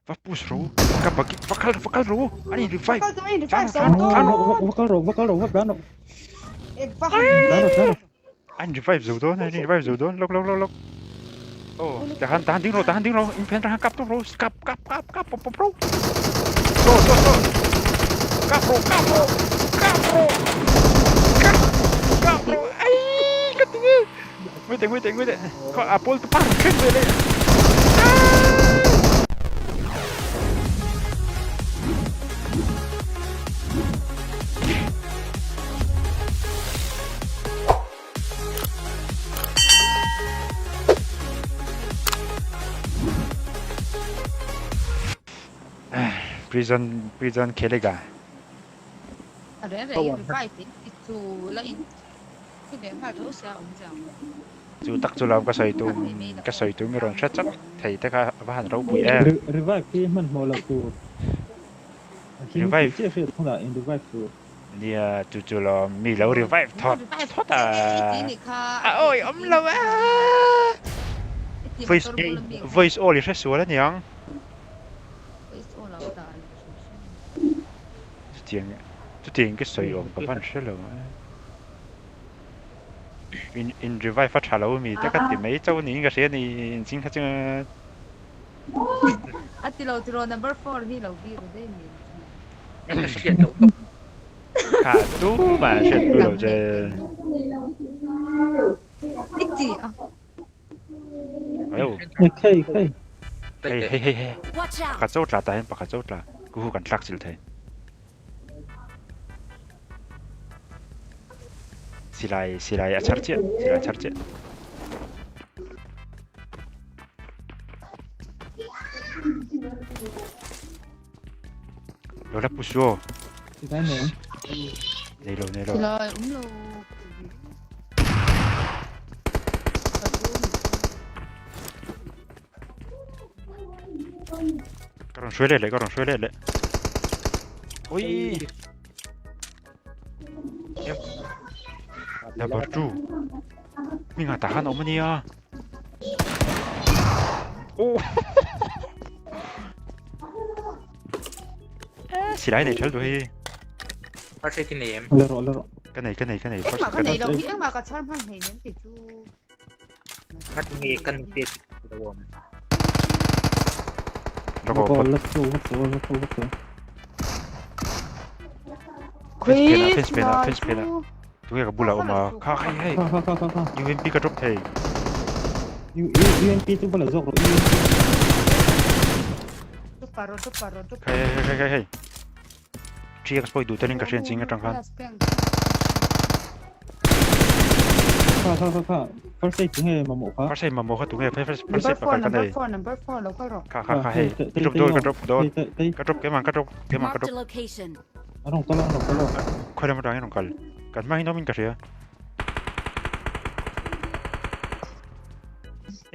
Va push ro. Ka bagi va kal va kal ro. Ani revive. Kal tum in revive Tlan zo tlan ro. dawn. Va kal ro va kal ro va tlan ro. Ek va han. Tlan ro tlan ro. An revive zo dawn an revive zo dawn. Lok lok lok lok. Oh, tahan tahan ding ro tahan ding ro. In pen tahan kap tum ro. Kap kap kap kap pop pop ro. So so so. Kap ro kap ro. Kap ro. Kap kap ro. Ai ka tinge. Wait wait wait. Ko apol tu par khen ve le. Prison prison khelega. Reng reng in revive in ti chu la in thi leh nghal tho sia awm chiang. Chu tak chu lam ka sawi tum ka sawi tum i rawn hre chak thei te kha a va han ropui em. Revive hi hmanhmawh loh tur. A him Revive. tih chiah hriat hunah in revive tur. Nia chu chu lawm mi lo revive thawt thawt a a awi awm lo a voice voice all i hre sual aniang chutiang chutiang ka sawi awm ka van hre lo in in revive a tha lo mi te ka ti mai chauh niin ka hria ni inching kha chu a ti lo tiraw number 4 hi lo bi ru daih mi. Ka hriat loh tawp. Kha tu mah hriat pui lo che. I ti a. Ayo. Khei khei. Hei hei hei hei. Watch out! Pakhat zo tla tah hian pakhat zo tla. Ku hu kan tlak chilh thei. Silai silai a chhar chiah silai a chhar chiah. Lo la push aw. Silai nei em? Nei lo nei lo. Silai awm lo. Ka rawn hruai leh leh ka rawn hruai leh leh. Ui. Number 2. Minga tahan awm ania. Oh. Silai nei thel tu hi. First aid nei em? La rawh la rawh. Ka nei ka nei ka nei first Engmah ka nei lo hi engmah ka chhar hman hleinem ti chu. Ngati nge kan pe lo awm. Robo La chu la chu la chu la chu. Fence phen ah fence phen ah fence phen ah. Tunge ka bulah awm a kha hei hei. Kha kha kha kha kha. UMP ka drop thei. U U UMP chu va la zawk rawh UMP. Hei hei hei hei hei. TX pawh i duh telin ka hriat ching atang khan. Kha kha kha kha. First aid tunge mamawh kha. First aid mamawh kha tunge first first aid pakhat ka nei. Number 4 number 4 lo kal rawh. Kha kha kha hei. I drop dawn ka drop dawn. Ka drop keimah ka drop keimah ka Marked a drop. location. A rawn kal a rawn kal a. Khawi lam atangin rawn kal. Kan hma hian awmin ka hria.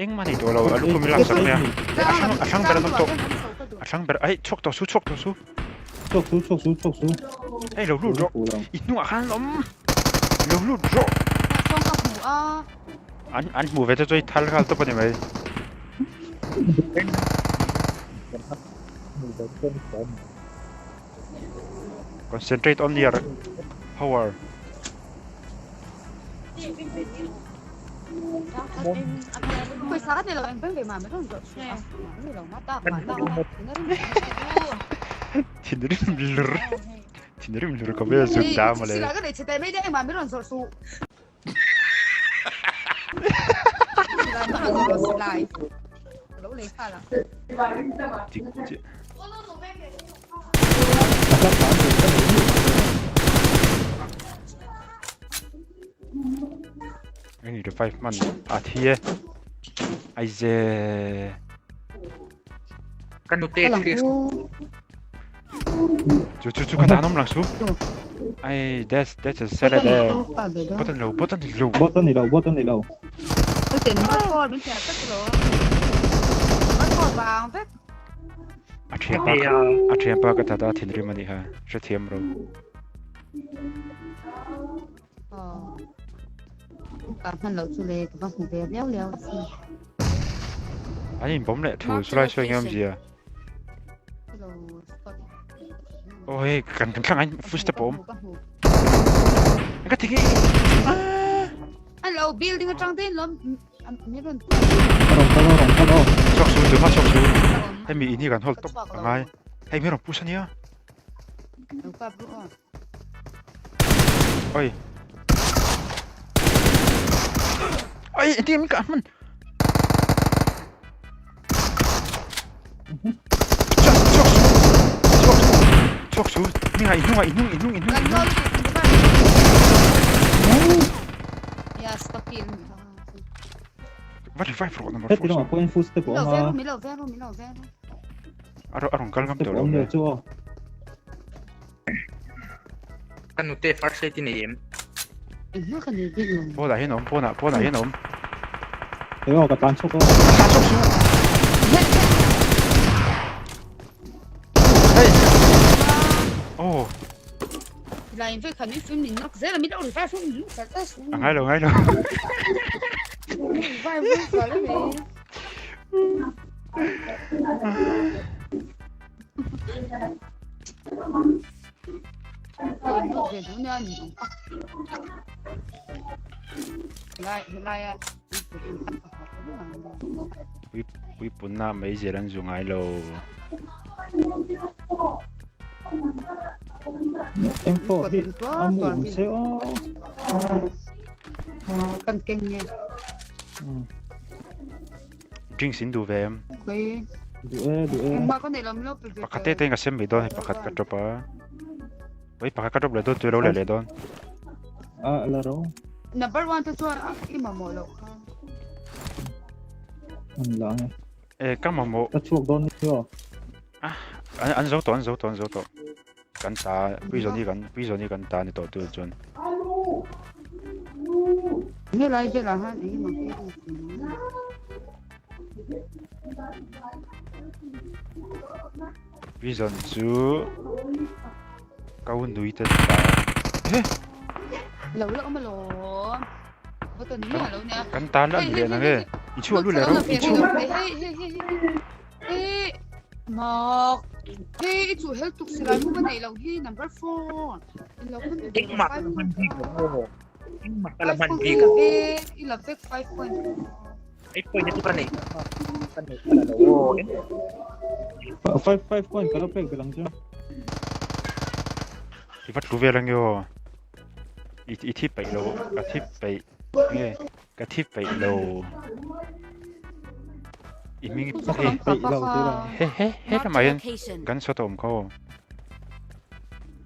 Engmah nei tawh lo a lukhum i laksak mai a. A hrang a hrang ber an awm tawh. A hrang ber ai chhuak tawh su chhuak tawh su. Chhuak su chhuak su chhuak su. Hei lo lut rawh. I hnungah khan an awm. Lo lut rawh. Sawng ka hmu a. An an hmu ve te chu i thal nghal tawp a ni mai. Concentrate on your power. Thinrim lur thinrim lur ka vel zuk da mawle. Dik chiah. Eng revive man a thi e. Aize. Ka nute thli Chu chu chu ka dan awm lang su. Ai that's that's a salad e. Bot an lo bot an lo. Bot an ni lo bot an ni lo. A thianpa a thianpa ka that a thinrim a nih kha hrethiam ro. Ka hman loh chu le ka va hmu ve liau liau a sin. An inbawm leh thu chu lai sawi ngei awmzia. lo spot. Oh hei kan kan thlang in full step awm. Ka ti An lo building atang te lom mi ron. Rong ka rong ka lo. Chok su tu ma chok su. Hei mi ini kan hol top angai. Hei mi ron push ania. Lo kap ru a. Oi. Oi, ti mi ka man. Chok chok su. Chok su. Chok su. Ni ngai hnung hnung hnung hnung. Kan lo Ya stop kill. Va revive ro number 4. Heti 4. lamah pawhin full step a Mi lo awm veng a. ru, mi lo veng ru, mi lo veng ru. A rawn kal ngam Step tawh lo awm nge. leh chu aw. Ka nute first aid i nei em? Engmah ka nei bik lo. Pawnah hian a awm, pawnah, pawnah hian a awm. Eng aw ka tlan chhuak aw. Tlan chhuak suh! Hey! Oh! Lai ve khan i film min nak zel a min lo revive ru min sal sal su. A ngai lo, ngai lo. Revive ru sal a mi. Puipunna meizial an zu ngai lo. Eng pawh hi a mu awm se aw. Kan keng nge. Drinks in duh ve em? Duh e, duh e. Pakhat te te in ka sem mai dawn hei pakhat ka drop a. Oi pakhat ka drop leh dawn tui lo leh leh dawn. A la ro. Number 1 te chuan i mamawh loh kha. An la nge. E ka mamawh. Ka chhuak dawn ni aw. Ah an an zo tawh an zo tawh an zo tawh. Kan ta prison hi kan prison hi kan ta ni tawh tu chuan. Nge lai velah han eng emaw hi Prison chu kau nui te ta. He. Lo la awm alawm. Va tawn miah lo nia. Kan tan la ni leh nang e. I chhuah lu leh ro. I chhuah. Hei hei hei hei. Hei mak. Hei i chu hel tuk silai mu ka nei lo hi number 4. In lo khan Engmah ka la hman bik lo. Engmah ka la hman bik. I la vek 5 point. 5 point na chu ka nei. Ka nei ka la lo. 5 5 point ka la pek belang chu. I va tlu vel ange aw. I i thi peih lo ka thi peih nge ka thi peih lo. I hming Hei peih lo tih lo. He he he lamah hian kan shot a awm kha aw.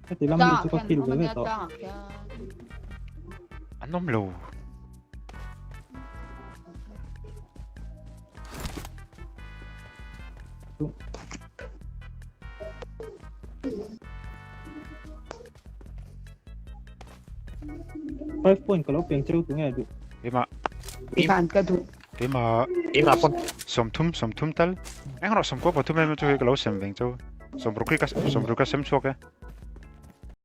Heti lam mi chu ka kill ve ve tawh. An awm lo. Five point ka lo peng cheu tu nge duh. Keimah. Van ka duh. Keimah. Keimah pawn. 30 30 tal. Eng rawh 13 em chu hei ka lo sem veng cheu. 60 ka 60 ka sem chhuak e.